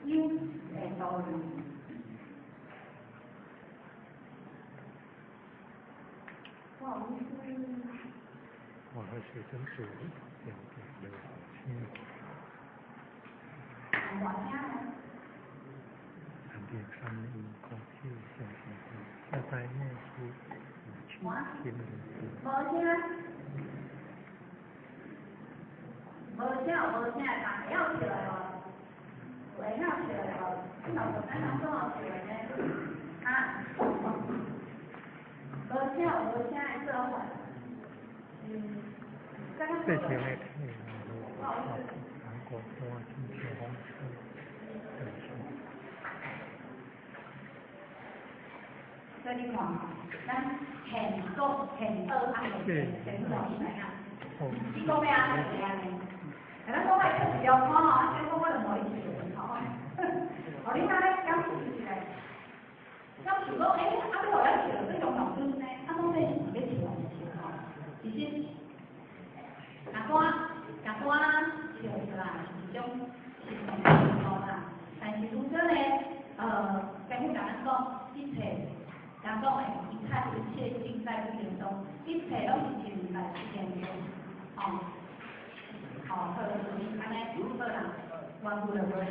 有會道理。不好意思。哇，彼時陣做定定袂好聽。大聲。三點三一空氣相信下載內書五七天無聲。無聲無聲，但會曉笑的無？會曉笑的無？你若無咱人怎樣笑的呢？啊？無聲無聲的做法。這前的體路韓國單親像風車對是。所以你看，咱現講現學啊，現現講你知影？你講欲按怎就是按呢。咱講來出一條看吼，啊，講我就無你笑吼。哦，你若咧感受一下，感受講，欸，啊，你予咱笑，你用腦筋呢？啊，講這是欲笑毋笑吼？其實，若單笑出來是一種心情吼啦。但是如果呢，繼續共咱講，一切，人講的，一切一切盡在不言中，一切攏是盡在不言中，吼。吼，好，就是按呢，好啦，關顧就無。